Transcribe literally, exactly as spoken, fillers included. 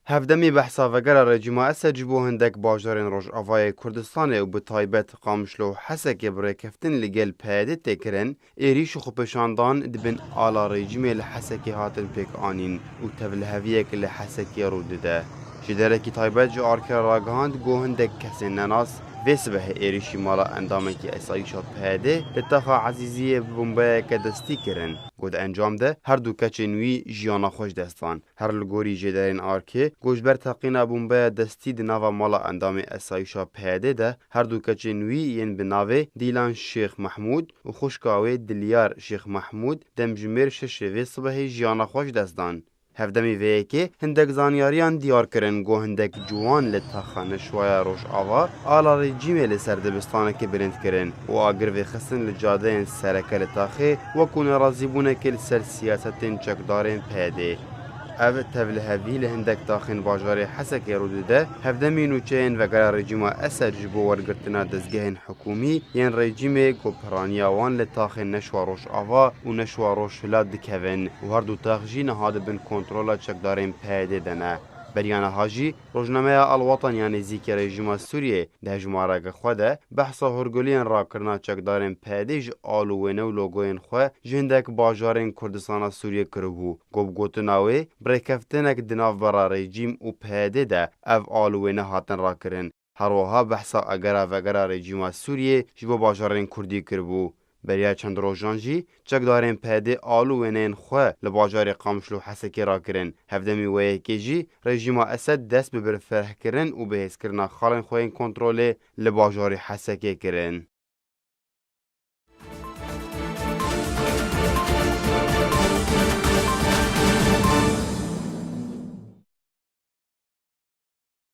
Hevdemî behsa vegera rejîma Esed ji bo hindek bajarên Rojavayê Kurdistanê û bi taybet Qamişlo û Hesekê bi rêkeftin li gel P Y D tê kirin, êrîş û xwepêşandan di bin ala rejîmê li Hesekê hatin pêk anîn û tevliheviyek li Hesekê rû dide. Ji derekî taybet ji Arke re ragihand ku hindek kesên nenas vê sibehê êrîşî mala endamekî esayîşa P Y D li taxa Ezîziyê bi bombeyeke destî kirin, ku di encam de her du keçên wî jiyana xwe ji dest dan. Her li gorî jêderên Arkê, ku ji ber teqîna bombeya destî di nava mala endamê esayîşa P Y D de her du keçên wî yên bi navê Dîlan Şêx Mehmûd û xwişka wê Dilyar Şêx Mehmûd demjimêr şeşê vê sibehê jiyana xwe ji dest dan. Hevdemî vê yekê hindek zanyariyan diyar kirin ku hindek ciwan li taxa Neşwaya Rojava ala rejîmê li ser dibistanekê bilind kirin û agir vêxistin li cadeyên sereke li taxê wekû nerazîbûnekê li ser siyasetên çekdarên P Y D. Ev tevlihevî li hindek taxên bajarê Hesekê rû dide, hevdemî nûçeyên vegera rejîma Esed ji bo wergirtina dezgehên hikûmî yên rejîmê ku piraniya wan li taxên Neşwa Rojava û Neşwa Rojhilat dikevin û her du tax jî niha di bin kontrola çekdarên P Y D de ne. Beriya niha jî rojnameya Al-Watan ya nêzîkî rejîma Sûriyê di hejmareke xwe de behsa horguliyên rakirina çekdarên P Y D ji al û wêne û logoyên xwe ji hindek bajarên Kurdistana Sûriyê kiribû, ku bi gotina wê bi rêkeftinek di navbera rejîm û P Y D de ev al û wêne hatin rakirin. Her wiha behsa agera vegera rejîma Sûriyê ji bo bajarên Kurdî kiribû. Beriya çend rojan jî çekdarên P Y D al û wêneyên xwe li bajarê Qamişlo û Hesekê rakirin. Hevdemî wê yekê jî rejîma Esed dest bi birfirehkirin û bihêzkirina xalên xwe yên kontrolê li bajarê Hesekê kirin.